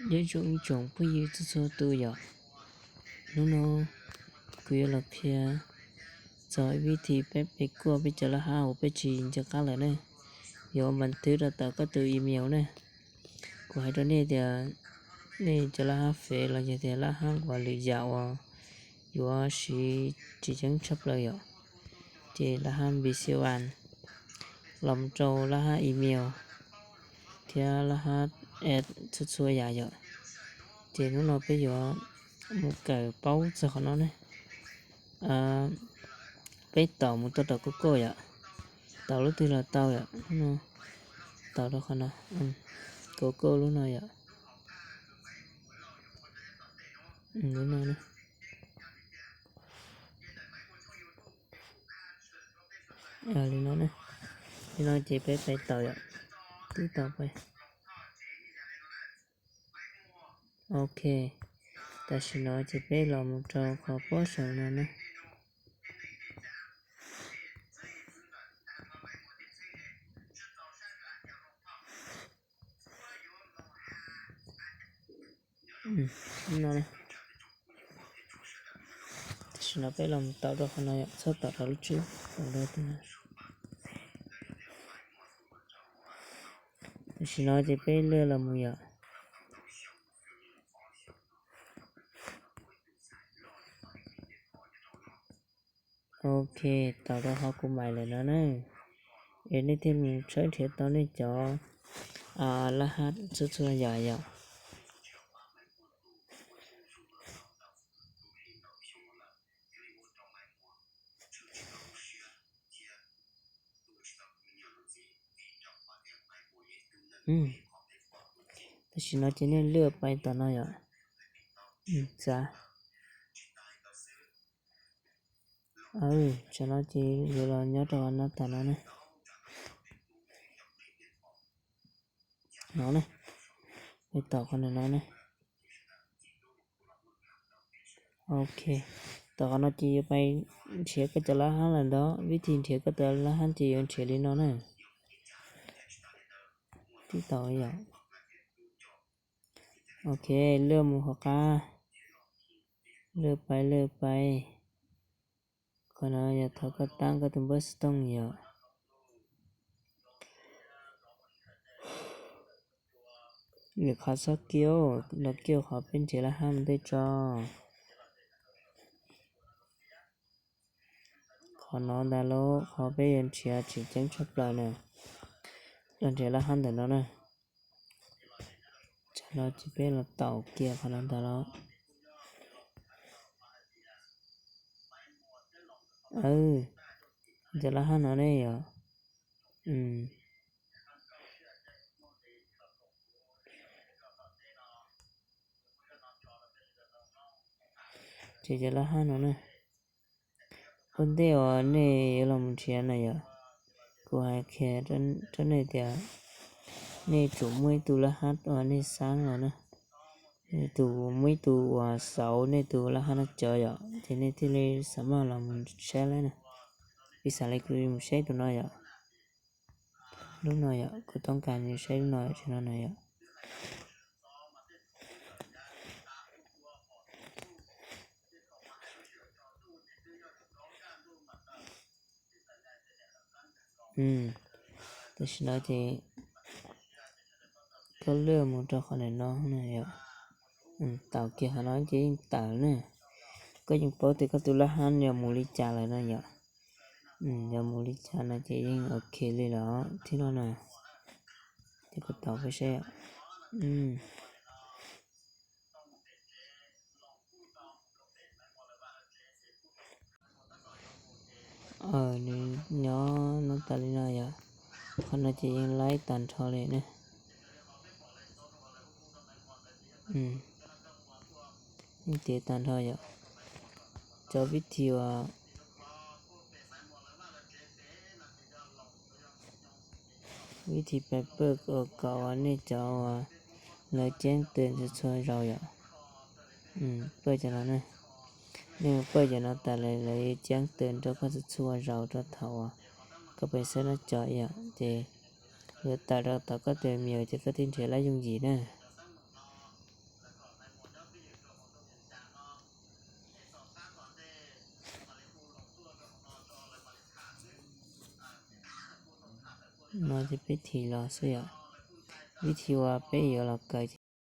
Nyob zoo ib tsoom phooj ywg txhua txhua tus yom, hnub no kuv yuav los qhia txog ib vib thi peb pe kuaj peb cov laj hab uas peb tsis nco qab lawm ne, yuav npas twv rau tom koj tus email ne. Kuv hais rau nej tias nej cov laj hab fev los yog tias laj hab uas lwm yam uas yuav siv tsis ceeb tshaj plaws yom, ces laj hab npis xi vas los mus rau laj hab email thiab laj hab txhua txhua yam yom. Ces hnub no peb yuav mus kawm paub txog qhov no ne. Peb taus mus tuaj rau Google yom, taus lub twg los tau yom. Taus rau qhov no, Google lub no yom. Lub no, li no, li no ces peb pais taus yom, twb tau pais. Ok, tam sim no ces peb los mus rau qhov pob saum no ne. No, tam sim no peb los mus taus rau qhov no yom, txhob taus rau lub tswb, taus rau tim no. Tam sim no ces peb laj los mus yom. Ok, taus rau qhov kuv mais lawm no na. Es nej thiaj mus tshawb nrhiav tau nej cov laj hab txhua txhua yam yom. Tam sim no ces nej laj pais tom no yom. Txav, tam no ces yuav los nyob rau qhov no tom no ne. No ne, pais tom qhov no ne. Ok, tom qhov no ces yuav pais nrhiav koj cov laj hab lawm ntag. Vib thi nrhiav koj cov laj hab ces yuav nrhiav li no na. Tib tau yom. Ok, laj mus hauv qab, laj pais laj pais. Qhov no yog thaum koj tab koj tus npawb xov tooj yom. Lwm qhov txhob kiu, los kiu qhov peb nrhiav laj hab mus tej tso. Qhov no ntag lauj, qhov peb yuav nrhiav tseem ceeb tshaj plaws na. Los nrhiav laj hab ntawm no na. Tsam no ces peb los taus kiag qhov no ntag lauj. Cov laj hab no ne yom. Ces cov laj hab no na, ua ntej uas nej yuav los mus nrhiav na yom, kuv hais qhia rau nej tias nej tsum muaj ib tug laj hab uas nej xaab los na, tus muaj ib tug uas xauv nej tus laj hab no cov yom, ces nej thiaj li xav maj los mus saib lawm na. Piv xam li kuv mus saib tus no yom. Lub no yom, kuv toob kas saib lub no tsis no na yom. Tam sim no ces koj laj mus rau qhov ntawm no na yom. Taus kiag qhov no ces yeej tawm na. Koj yeej paub tias koj tus laj hab yog mus li cas lawm no yom. Yog mus li cas no ces yeej ok li lawm thiab no na. Ces kuv taus peb saib. Nws nyob no tas li no yom. Qhov no ces yeej laib tag nrho li ne. Yeej tiav tag nrho yom. Cov vib thi uas vib thi pais pawj uas kom uas nej cov uas lawv ceeb twm txhua txhua zaus yom. Pawj cov no ne, nej pawj cov no tas lawv yuav ceeb twm rau koj txhua txhua zaus rau thaum uas koj pais xab nab co yom, ces yuav tawm rau tom koj tus email ces koj thiaj nrhiav lab yooj yim na. No ces peb thim los xwb yom. Vib thi uas peb yuav los kawm